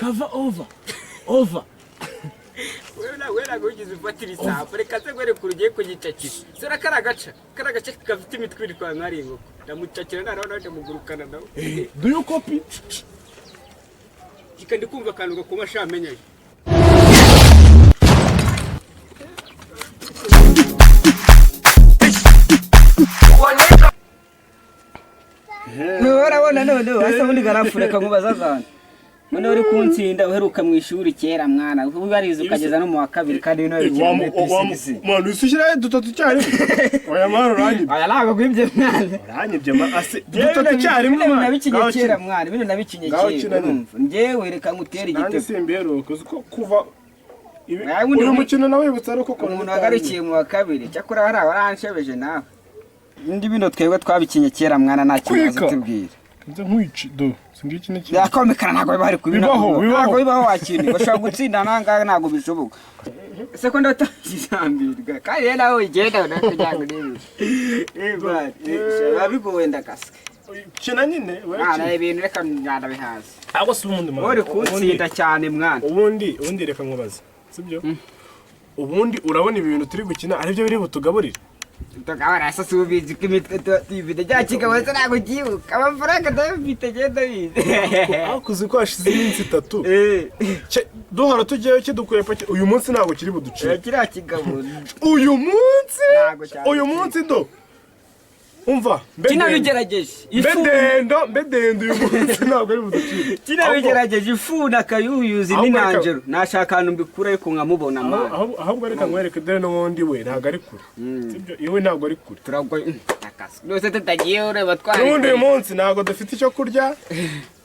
Cover over over. Wewe nawe ntabwo wigeze ufatira isambu. Reka se nkwereke, ugiye kugicakira. Sora kariya gaca, kariya gace gafite imitwe ibiri kwa mwari inkoko. Ndamucakira noneho nawe ndamugurukana nawe. Do you copy? Reka ndi kumva akantu gakoma shamenyaye. Urabona none wasa ubundi garafureka nkubaza akantu. None uri kuntsinda, uheruka mu ishuri kera mwana, ubu warize ukageza no mu wa kabiri, kandi bino bikiri muri P6. Mwana, ushyiraho dutatu icyarimwe? Oya mwana, uranyibye. Aya ntabwo gwibye mwana. Uranyibye ma ase, dutatu icyarimwe Bino mwana. nabikinye Ngaho kera kina. mwana, bino nabikinye Ngaho kera. kina nyine. Urumva njyewe reka ngutere Nanjye igitego. simbiheruka, uzi ko kuva Nawe ubundi uyu mukino nawe wibutsa ari uko umuntu wagarukiye mu wa kabiri, cyakora hari abaranshebeje nawe. Indi bino twebwe twabikinye kera mwana, nta kintu Kwika. azatubwira. Nze nkwici do singiki ni kimwe. Byakomekana, ntabwo biba hari kubina. Bibaho, bibaho. Ntabwo bibaho wakintu bashobora gutsinda nangahe, ntabwo bishoboka. Ese ko ndatangizambirwa kandi rero nawe ugenda nawe kugira ngo urebe. Eh bari biba bigoye, ndakaswe. Kina nyine we. Mwana, Kina. ibintu reka ndabihaza. Ahubwo si ubundi mwana. Uri kuntsinda cyane mwana. Ubundi reka nkubaze, sibyo? Ubundi urabona ibi bintu turi gukina aribyo biri butugaburire? Tukabara sasa ubizi ko imitwe tuba tuyifite, cya kigabo se ntabwo ukibuka, amafaranga ndayafite, genda bizi. Ariko uzi ko hashize iminsi 3 Eh, duhora tujyayo kidukuye pake. Uyu munsi ntabwo kiri buducike. Kiriya kigabo Uyu munsi Ntabwo cyane. Uyu munsi do umva mbe dendo. Kinabigerageje. Mbe Ifu dendo, mbe dendo, uyu munsi ntabwo ari buducike. kinabigerageje ifu na kayuyuzi Ahubwo n'inanjero, nashaka ahantu mbikura ariko nkamubona mwana. Ahubwo reka nkwereke, dore n'ubundi we ntabwo ari kure, sibyo? Iwe ntabwo ari kure. Turagwa akazi nose tutagiye ureba twari. N'ubundi uyu munsi ntabwo dufite icyo kurya,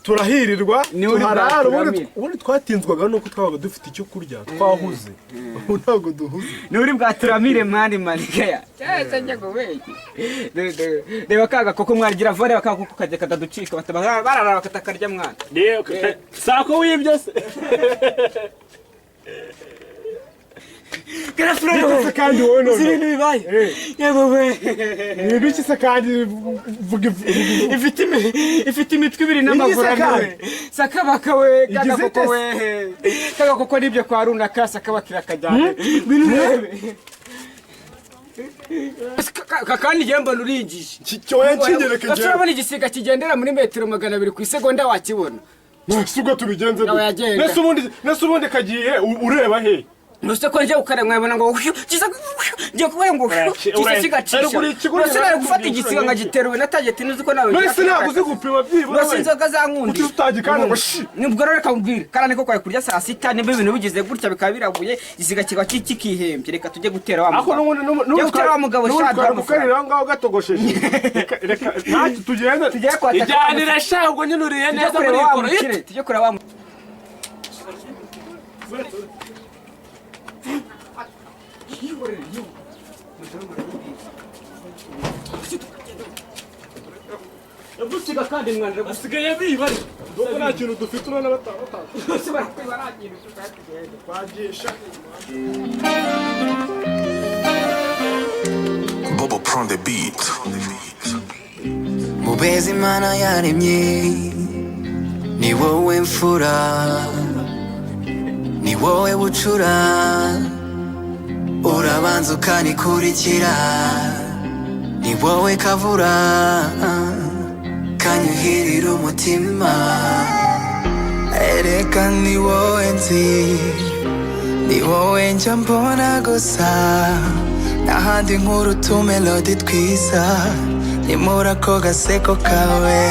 turahirirwa. Ni uri Tuharara ubundi. bwaturamire. Ubundi twatinzwaga nuko twabaga dufite icyo kurya, twahuze. Ubu ntabwo duhuze. Ni uri bwaturamire mani manika ya cyese njya kubeshya. Reba kaga koko mwarigira vuba, reba kaga koko kajya kataducika, bataba barara bakatakarya mwana. Sako wibye se? Bite se kandi wowe Uzi none? ibintu bibaye? Eh. Yewe we! Ni ibiki se kandi? Vuga. Ifite imitwe ibiri n'amaguru Igize ane we. Sakabaka we. Igize Kagakoko ite se? we, kagakoko nibyo kwa runaka, sakabaka irakajyana. Ngwino urebe. Kandi njyewe mbona uringije. Cyoya nkigereke. Ese Njyewe urabona igisiga kigendera muri metero 200 ku isegonda wakibona? Nese ubwo tubigenze Nawe gute? yagenda. Nese ubundi kagiye ureba he? Nuse ko njye ukara mwabona ngo kiza ngiye kubera ngo kiza kigacisha. Ariko uri ikigoryi. Nuse nari gufata Narakubwiye igisiga inshuro nkagiteruwe natangiye tinuzi ko nawe. Nese ntabwo uzi gupima byibura? Nuse inzoga zankundi. Kuki utagikanda ngo shi? Nibwo rero reka nkubwire, kariya niko kwari kurya saa sita, nimba ibintu bigize gutya bikaba biraguye, igisiga kikaba kikihembye. Reka tujye gutera wa Ako mugabo. n'ubundi Tujye gutera wa mugabo n'ubundi sha, twari duha gukarira amafaranga. aho ngaho gatogosheje. Reka ntacyo, tugende. Tujye kwataka. Ijyanire sha, ubwo nyine uriye Tujye neza muri kureba wa ikoro. mukire, tujye kureba wa mukire. Gusiga kandi mwana. Basigaye biba. Nuko nta kintu dufite, urabona batanu twagisha. Bobo prend the beat. Mubezi Imana yaremye, ni wowe mfura, ni wowe bucura, urabanza ukanikurikira, ni wowe kavura kanyuhirira umutima. Ereka ni wowe nzi, ni wowe njya mbona gusa, n'ahandi nkuru utumelodi twiza ni muri ako gaseko kawe.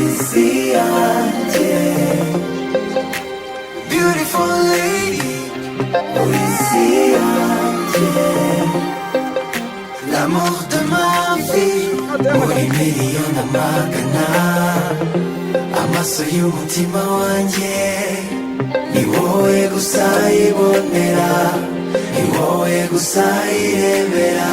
Isi yanjye, beautiful lady, isi yanjye, l'amour de ma vie, uri miliyoni amagana, amaso y'umutima wanjye ni wowe gusa yibonera, ni wowe gusa yirebera.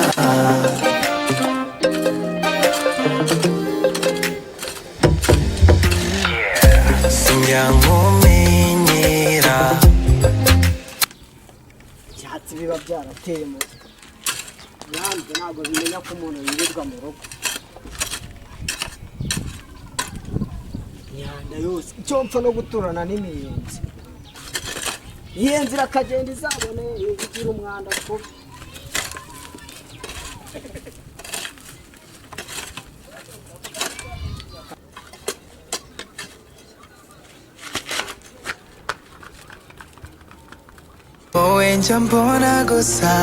Sinjya nkumenyera. Ibyatsi biba byarateye mu nyanza ntabwo bimenya ko umuntu yirirwa mu rugo. Imyanda yose. Icyo mpfa no guturana n'imiyenzi. Iyenzi irakagenda izabone igira umwanda kubi. Wowe njya mbona gusa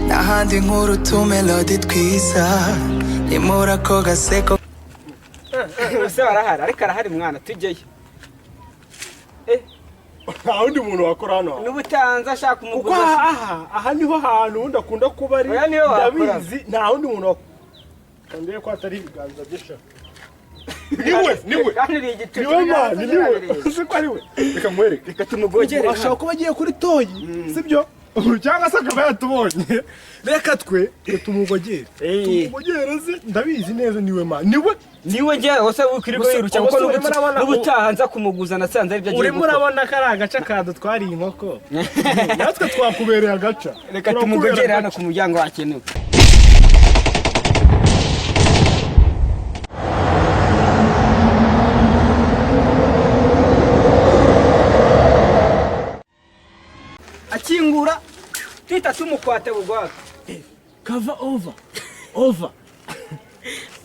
n'ahandi nkuru tumelodi twiza ni muri ako gaseko. Ese arahari? Ariko arahari mwana, tujyeyo. Nta wundi muntu wakora hano hantu. N'ubutanza ashaka Kuko umuguzi. aha niho hantu ubundi akunda kuba ari. Oya, niwe wakora. Ndabizi, nta wundi muntu wakora. Ndebe ko atari ibiganza bye sha. Niwe, niwe. Kandi uri igicucu. Niwe man, Ibiganza niwe. birabireba. Uzi ko ari we. Reka nkwereke. Reka tumugogere. Ashobora kuba agiye kuri toyi, sibyo? Cyangwa se akaba yatubonye. Reka twe tumugogere. Tumugogere ze, ndabizi neza niwe man. Niwe. Niwe njye hose wikirirwa Gusa- yirushya kuko ubwo se urimo urabona- n'ubutaha nza kumuguza nasanze aribyo agiye Urimo gukora. urabona ko ari agaca kadutwariye inkoko. Natwe twakubereye agaca. Reka Turakubera tumugogere hano agaca. ku muryango hakenewe. Akingura twita tumukwate bugwate. Kava over over.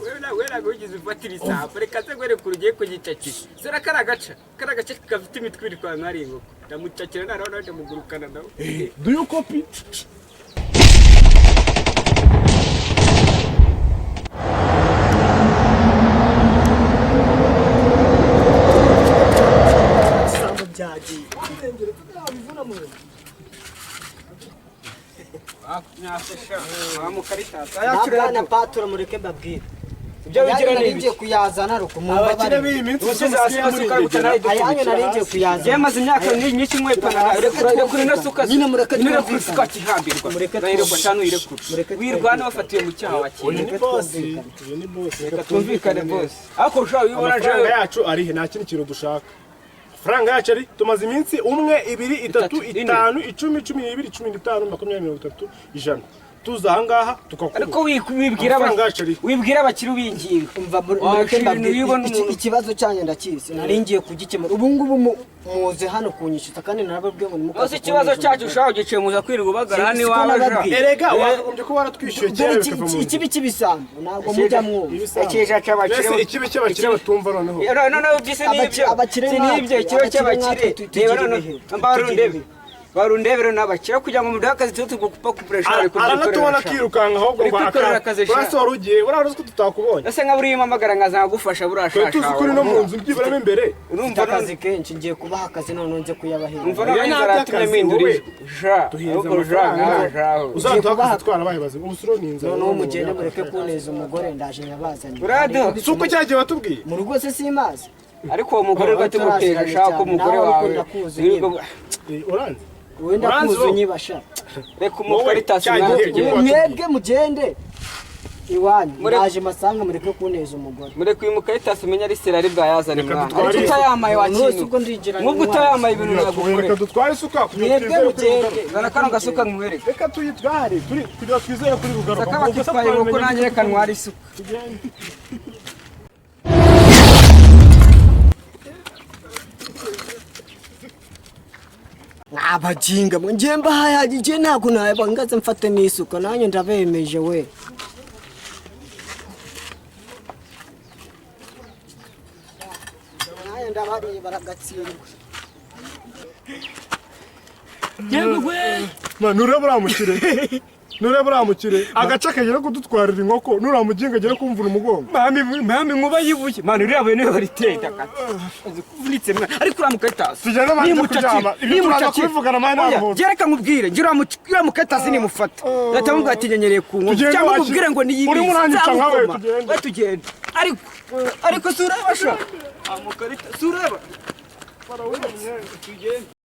Wewe nawe ntabwo wigeze ufatira isambu. Reka se nkwereke ugiye kugicakira. Sera kari agaca, kari agace gafite imitwe iri kwa mwari inkoko. Ndamucakira naraho nawe ndamugurukana nawe. Do you copy? Ibisambo byagiye. Bwana Patura, mureke mbabwire. Ibyo bigira ni nari ngiye kuyazana ariko Abakire mumbabarire. b'iyi minsi Ubusizi hasi basuka gutana. Ayanyu nari ngiye kuyazana. Njye maze imyaka myinshi nkwepana. Rekura ino suka. Nyine mureke Ino rekura twumvikane. isuka kihambirwa. Mureke Nayirekura cyane uyirekura. Mureke Wirwana wafatiwe mu cyaha wakira. Uyu ni bosi. Uyu ni bosi. Reka twumvikane bose. Ariko ushobora wibona Amafaranga jewe. yacu ari he? Nta kindi kintu dushaka. Amafaranga yacu ari, tumaze iminsi 1, 2, 3, 3, 4. 5, 10, 12, 15, 20, 30, 100. Tuza ahangaha tukakubura. Ariko wibwira Amafaranga yacu ari. Wibwira abakiri ubinginga. Umva, mureke Wakira ibintu mbabwire, wibona umuntu. ikibazo cyanyu ndakizi. Nari ngiye kugikemura. Ubu ngubu muze hano kunyishyuza kandi narababwiye ngo nimukaze Ose ikibazo kuntishyuza. cyacu ushobora kugicemuza kwirirwa ubagara hano Siko iwawe sha. nababwiye. Erega wakagombye kuba waratwishyuye kera Dore bikava mu nzira. ikibi cy'ibisambo ntabwo mujya mwumva. Ibisambo. Ikica cy'abakire. Mbese ikibi cy'abakire batumva noneho. No, no, no, byise nibyo. Abakire Si nibyo, nkatwe, ikibazo abakire cy'abakire. nkatwe tugira Reba none, ibihe, mbarundebe. tugira ibihe. Barundebe rero n'abakire kugira ngo muduhe akazi tube tugukupa kupuresha bari Aranatubona akirukanka ahubwo Uri ngo kwikorera akazi sha. Urase wari ugiye, uriya uzi ko tutakubonye. Ese nka buriya umpamagara nkaza nkagufasha buriya Twe shasha. tuzi ko uri no mu nzu byiburamo imbere. Urumva Mfite akazi kenshi, ngiye kubaha akazi none nze kuyabahera. Umva Iyo none nta inzara yatumye by'akazi, mpindura wowe. ijwi. Ja, Duheza ahubwo ja, amafaranga. nkawe jaho. Uzaduha akazi twarabaye bazima. Ubu suro ni inzara. Noneho mugende mureke kuneza umugore, ndaje nyabazanye. Uraduha. Si uko cyagiye watubwiye. Mu rugo se simazi. Ariko uwo mugore rwo tumutera shaka umugore Nawe wawe. ariko ndakuzi Wirirwa- Uranzi? Wenda Uranzi kuza wowe? unyibasha. Reka umukaritasi Wowe, mwana cyagihe tugende. watubwiye. Mwebwe mugende iwanyu, Mureke- ndaje masanga mureke kuneza umugore. Mureke uyu mukaritasi umenya ari serari bwayazane Reka mwana. dutware Ariko isuka. utayamaye wa Umuntu wese kintu. ubwo ndinjira Nk'ubwo iwanyu. utayamaye ibintu nagukorera. Reka dutware isuka kugira Mwebwe twizere kuri mugende. rugaruka. Zana kano gasuka nkwereke. Reka tuyitware turi kugira twizere kuri rugaruka. Saka bakitwaye inkoko nanjye reka ntware isuka. Tugende. Abaginga mwe, ngiye mbahaye, ngiye ntabwo nayaba ngaze mfate n'isuka nanjye ndabemeje we. Nanjye ndabariye baragatsindwa. Man, nureba uriya mukire. Nureba uriya mukire. Agace kagera kudutwarira inkoko, nuriya muginga agera kumvura umugongo. Mami, mami nkuba yibuye. Mani uriya buye niwe baritenda kati. Uzi kuvunitse mwana. Ariko uriya mukaritasi. Tugende banze kuryama. Ibyo turaza kubivugana mani ntabwo. Oya, reka nkubwire, ngira uriya mukaritasi nimufata. Leta mubwira ati nyenyereye ku nkoko. Tugende Cyangwa wacu. umubwire ngo niyibizi. Urimo uranyica nkawe, Nzamukoma. tugende. We tugende. Ariko si ureba sha. Amukarita si ureba. Tugende.